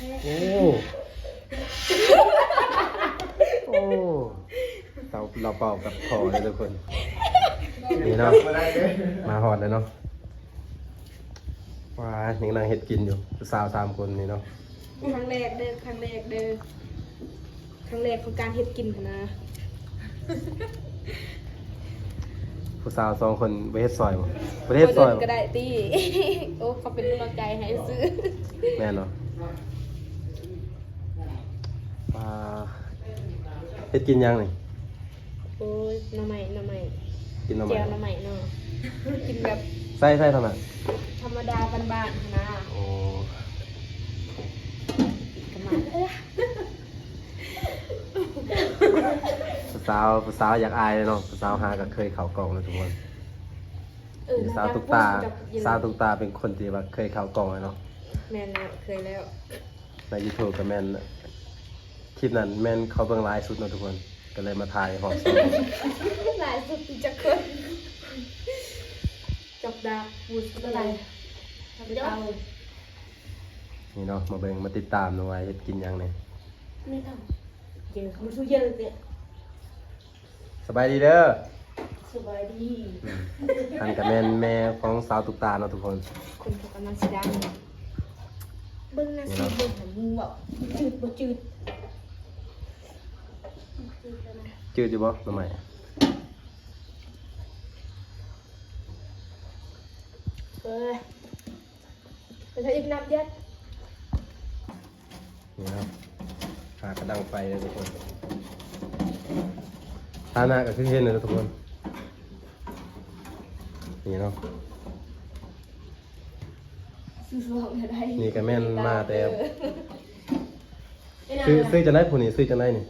ໂອ້ ໂອ້ ເຕົາ ລາວເປົ່າກັບຄໍເດ້ທຸກຄົນ. ນີ້ເນາະ ມາຮອດແລ້ວເນາະ. ວ້າ ຍັງນັ່ງເຮັດກິນຢູ່ ຜູ້ສາວສາມຄົນນີ້ເນາະ. ຄັ້ງແລກເດີ ຄັ້ງແລກເດີ ຄັ້ງແລກຂອງການເຮັດກິນຫັ້ນນະ. ຜູ້ສາວສອງຄົນບໍ່ເຮັດຊ່ອຍບໍ່? ບໍ່ໄດ້ເຮັດຊ່ອຍບໍ່? ກໍໄດ້ຕິ. ໂອ້ ເຂົາເປັນກຳລັງໃຈໃຫ້ຊື່. ແມ່ນເນາະ. ອ່າ ເຮັດກິນຫຍັງນີ້? ໂອ້ຍ ໜໍ່ໄມ້ ໜໍ່ໄມ້ ກິນໜໍ່ໄມ້ ແຈ່ວໜໍ່ໄມ້ເນາະ. ກິນແບບ ໃສ່ ໃສ່ທຳໄມ? ທຳມະດາບ້ານໆຫັ້ນນະ. ໂອ້ ກະມາ ຜູ້ສາວ ຜູ້ສາວຢາກອາຍເນາະ. ຜູ້ສາວຫາກໍເຄີຍເຂົ້າກ້ອງແລ້ວທຸກຄົນ. ເອີ ສາວຕຸກຕາ ສາວຕຸກຕາເປັນຄົນທີ່ວ່າເຄີຍເຂົ້າກ້ອງແລ້ວເນາະ. ແມ່ນແລ້ວ ເຄີຍແລ້ວ. ໃນ YouTube ກໍແມ່ນ ຄລິບນັ້ນແມ່ນເຂົາເບິ່ງຫຼາຍສຸດເນາະທຸກຄົນ ກໍເລີຍມາຖ່າຍຮອບສອງ. ຫຼາຍສຸດຈັກຄົນ? ຈອກດາກ ຜູ້ສະໄຕ ເອົາ ນີ້ເນາະ ມາເບິ່ງ ມາຕິດຕາມເນາະວ່າເຮັດກິນຫຍັງແດ່. ແມ່ນເອົາ ເຢີ ບໍ່ສູ້ເຢີເດ. ສະບາຍດີເດີ. ສະບາຍດີ. ອືມ ອັນນີ້ກະແມ່ນແມ່ຂອງສາວຕຸກຕາເນາະທຸກຄົນ. ຄົນເຂົາກຳລັງຊິດັງ. ເບິ່ງໜ້າ ນີ້ເນາະ ຊິເບິ່ງໃຫ້ໝູ່ເວົ້າ ຈືດບໍ່ຈືດ? ຈືດຢູ່ບໍ່ໜໍ່ໄມ້? ເອີຍ ໄປເທາະອີກນ້ຳເດືອດ. ນີ້ເນາະ ຫາກະດັງໄຟເດີທຸກຄົນ. ຖານະກໍຄືເຫັນເດີທຸກຄົນ. ນີ້ເນາະ ຊື່ ນີ້ກໍແມ່ນມາແຕ່ ຊື່ ຊື່ຈັ່ງໃດຜູ້ນີ້? ຊື່ຈັ່ງໃດນີ້?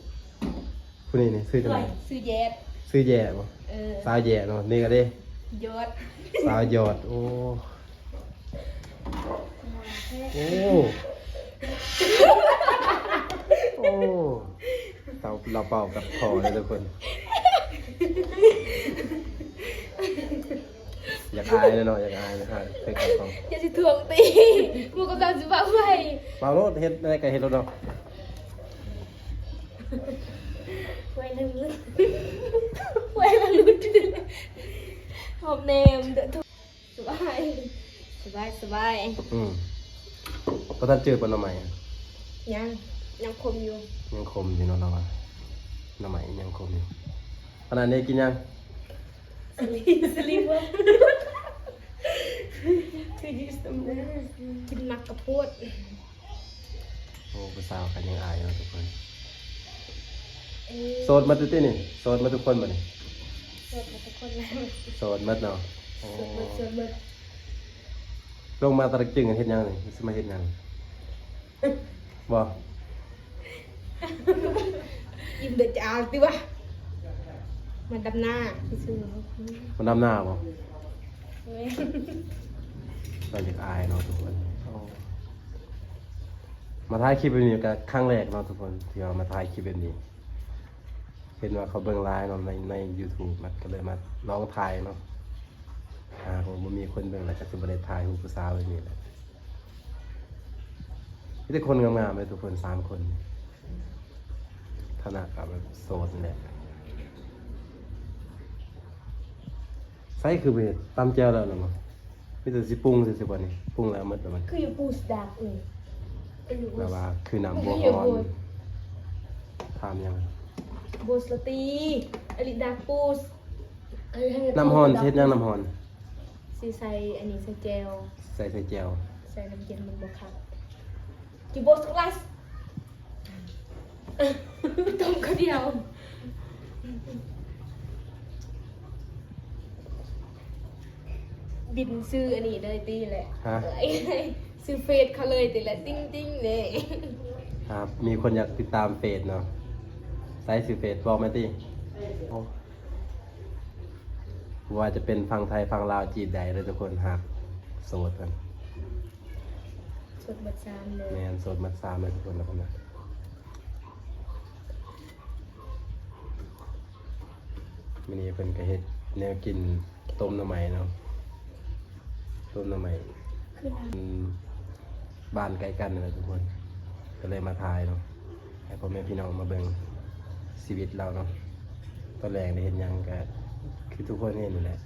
ຜູ້ນີ້ນີ້ຊື່ຈັ່ງໃດ? ຊື່ແຢດ. ຊື່ແຢດບໍ່? ເອີ ສາວແຢດເນາະ. ນີ້ກໍເດ້ ຢອດ ສາວຢອດ. ໂອ້ ໂອ້ ໂອ້ ເຕົາ ລາວເປົ່າກັບຄໍເດ້ທຸກຄົນ. ຢາກອາຍເນາະ ຢາກອາຍນະ ເຄີຍເຂົ້າກ້ອງ. ຢ່າຊິທວງຕິ ໝູ່ກຳລັງຊິເວົ້າໄວ. ເວົ້າໂລດ ເຮັດໄດ້ກໍເຮັດໂລດເນາະ. ໄວນະລຸດ ໄວນະລຸດ ຫອມແນມເດີ. ສະບາຍ ສະບາຍ ສະບາຍ. ອືມ ບໍ່ທັນຈືດບໍ່ໜໍ່ໄມ້? ຍັງ ຍັງຂົມຢູ່ ຍັງຂົມຢູ່ເນາະລາວວ່າ ໜໍ່ໄມ້ຍັງຂົມຢູ່. ຂະໜາດນີ້ກິນຫຍັງ? ສະລີ ສະລີ ກິນໝາກກະໂພດ. ໂອ້ ຜູ້ສາວກໍຍັງອາຍເນາະທຸກຄົນ. ເອີ ໂສດໝົດຕິນີ້? ໂສດໝົດທຸກຄົນບໍ່ນີ້? ໂສດໝົດທຸກຄົນແລ້ວ. ໂສດໝົດເນາະ. ໂອ້ ໂສດໝົດ ໂສດໝົດ. ລົງມາຕະລຶກຈຶ່ງເຮັດຫຍັງນີ້? ຊິມາເຮັດຫຍັງ? ບໍ່ ອີ່ມເດີຈາຕິວະ. ມາດຳນາຊື່ໆ. ມາດຳນາບໍ່? ແມ່ນ. ກໍຢາກອາຍເນາະທຸກຄົນ. ໂອ້ ມາຖ່າຍຄລິບແບບນີ້ກໍຄັ້ງແລກເນາະທຸກຄົນ ທີ່ວ່າມາຖ່າຍຄລິບແບບນີ້. ເຫັນວ່າເຂົາເບິ່ງຫຼາຍເນາະ ໃນ ໃນ YouTube ມັນກໍເລີຍມາລອງຖ່າຍເນາະ. ຫາກວ່າບໍ່ມີຄົນເບິ່ງແລ້ວກໍຊິບໍ່ໄດ້ຖ່າຍຮູບຜູ້ສາວແບບນີ້ແຫຼະ. ມີແຕ່ຄົນງາມໆເລີຍທຸກຄົນ ສາມຄົນ. ຖານະກໍແບບໂສດນີ້ແຫຼະ. ໃສຄືບໍ່ເຮັດ ຕຳແຈ່ວແລ້ວນະບໍ່? ມີແຕ່ຊິປຸງຊື່ໆ ບັດນີ້ ປຸງແລ້ວໝົດແລ້ວມັນ ຄືຢູ່ປູສດາກເອີຍ. ແບບວ່າຄືນ້ຳບົວຮ້ອນ. ຖາມຫຍັງ? ບົວສະຕີ ອາລິດາປູສ. ນ້ຳຮ້ອນ ເຮັດຫຍັງນ້ຳຮ້ອນ? ຊິໃສ່ອັນນີ້ ໃສ່ແຈ່ວ. ໃສ່ ໃສ່ແຈ່ວ. ໃສ່ນ້ຳເຢັນມັນບໍ່ຄັກ. ກິນບົວສະກລາສ. ຕົ້ມຂ້າວດຽວ ບິນຊື່ອັນນີ້ເລີຍຕິແຫຼະ. ຮະ? ຊື່ເຟສເຂົາເລີຍຕິແຫຼະ ຕິງໆ ເດ້. ຫາກມີຄົນຢາກຕິດຕາມເຟສເນາະ. ໃສຊື່ເຟສ ບອກມາຕິ. ໂອ້ ບໍ່ວ່າຈະເປັນຝັ່ງໄທຝັ່ງລາວ ຈີບໄດ້ເລີຍທຸກຄົນ. ຫາກໂສດເພິ່ນ ໂສດໝົດສາມເລີຍ. ແມ່ນ ໂສດໝົດສາມເລີຍທຸກຄົນນະ. ມື້ນີ້ເພິ່ນກໍເຮັດແນວກິນ ຕົ້ມໜໍ່ໄມ້ເນາະ ຕົ້ມໜໍ່ໄມ້. ຄື ອືມ ບ້ານໃກ້ກັນນັ້ນແຫຼະທຸກຄົນ. ກໍເລີຍມາຖ່າຍເນາະ ໃຫ້ພໍ່ແມ່ພີ່ນ້ອງມາເບິ່ງຊີວິດລາວເນາະ. ຕອນແລງໄດ້ເຮັດຫຍັງກໍຄືທຸກຄົນເຫັນນີ້ແຫຼະ.